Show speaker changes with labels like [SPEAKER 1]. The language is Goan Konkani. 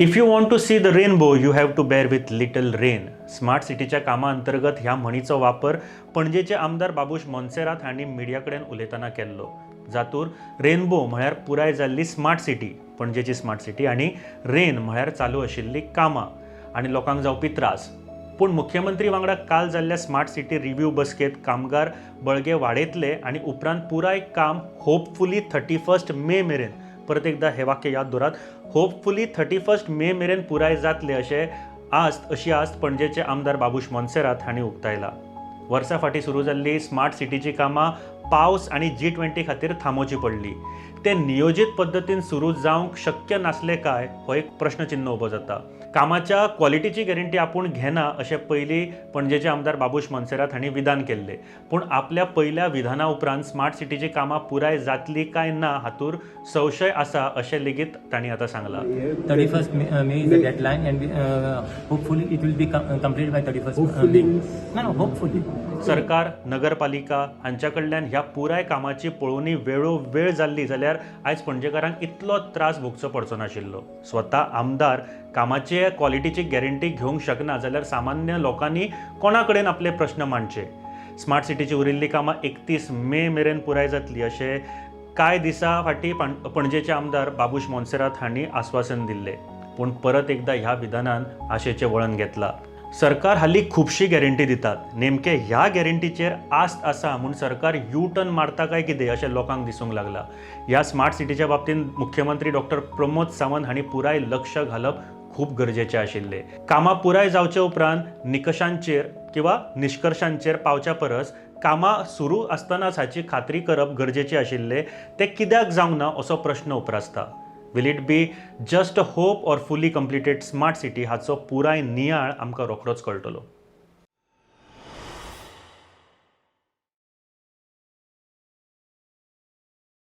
[SPEAKER 1] If you want to see the rainbow, you have to bear with little rain. Smart सिटीच्या कामा अंतर्गत ह्या म्हणीचो वापर पणजेचे आमदार बाबूश मोन्सेरात हांणी मिडिया कडेन उलयतना केल्लो, जातूर रेनबो म्हळ्यार पुराय जाल्ली स्मार्ट सिटी, पणजेची स्मार्ट सिटी, आनी रेन म्हळ्यार चालू आशिल्ली कामां आनी लोकांक जावपी त्रास. पूण मुख्यमंत्री वांगडा काल जाल्ल्या स्मार्ट सिटी रिव्ह्यू बसकेत कामगार बळगे वाडयतले आनी उपरांत पुराय काम होपफुली 31 मे मेरेन, परत एकदा हे वाक्य याद दवरात, होपफुली 31 मे मेरेन पुराय जातले अशें आस्त अशी आस्त पणजेचे आमदार बाबूश मोन्सेरात हांणी उक्तायला. वर्सां फाटीं सुरू जाल्ली स्मार्ट सिटीची कामां पावस आनी जी20 खातीर थांबोवची पडली. ते नियोजीत पद्दतीन सुरू जावंक शक्य नासले काय, हो एक प्रश्नचिन्ह उबो जाता. कामाच्या क्वॉलिटीची गॅरंटी आपूण घेना अशें पयलीं पणजेचे आमदार बाबूश मोन्सेरात हांणी विधान केल्लें. पूण आपल्या पयल्या विधाना उपरांत स्मार्ट सिटीची कामां पुराय जातली काय ना हातूर संशय आसा अशें लेगीत तांणी आतां सांगलां.
[SPEAKER 2] 31st May is the deadline, and hopefully it will be completed by 31st
[SPEAKER 3] Hopefully
[SPEAKER 2] May.
[SPEAKER 3] Means-
[SPEAKER 2] No, hopefully.
[SPEAKER 1] सरकार, नगरपालिका हांच्या कडल्यान ह्या पुराय कामाची पळोवणी वेळोवेळ जाल्ली जाल्यार आयज पणजेकारांक इतलो त्रास भोगचो पडचो नाशिल्लो. स्वता आमदार कामाचे क्वॉलिटीची गॅरंटी घेवंक शकना जाल्यार सामान्य लोकांनी कोणा कडेन आपले प्रश्न मांडचे? स्मार्ट सिटीची उरिल्ली कामां 31 मे मेरेन पुराय जातली अशें कांय दिसां फाटीं पणजेचे आमदार बाबूश मोन्सेरात हांणी आस्वासन दिल्लें. पूण परत एकदा ह्या विधानान आशेचें वळण घेतलां. सरकार हालीं खुबशी गॅरंटी दितात. नेमके ह्या गॅरंटीचेर आस्त आसा म्हूण सरकार यू टर्न मारता काय कितें अशें लोकांक दिसूंक लागलां. ह्या स्मार्ट सिटीच्या बाबतींत मुख्यमंत्री डॉक्टर प्रमोद सावंत हांणी पुराय लक्ष घालप खूब गरजेचें आशिल्लें. कामां पुराय जावचे उपरांत निकशांचेर किंवा निश्कर्शांचेर पावच्या परस कामां सुरू आसतनाच हाची खात्री करप गरजेचें आशिल्लें. तें कित्याक जावंक ना असो प्रश्न उप्रासता. Will it be just a hope or fully completed smart city, हाचो पुराय नियाळ आमकां रोखडोच कळटलो.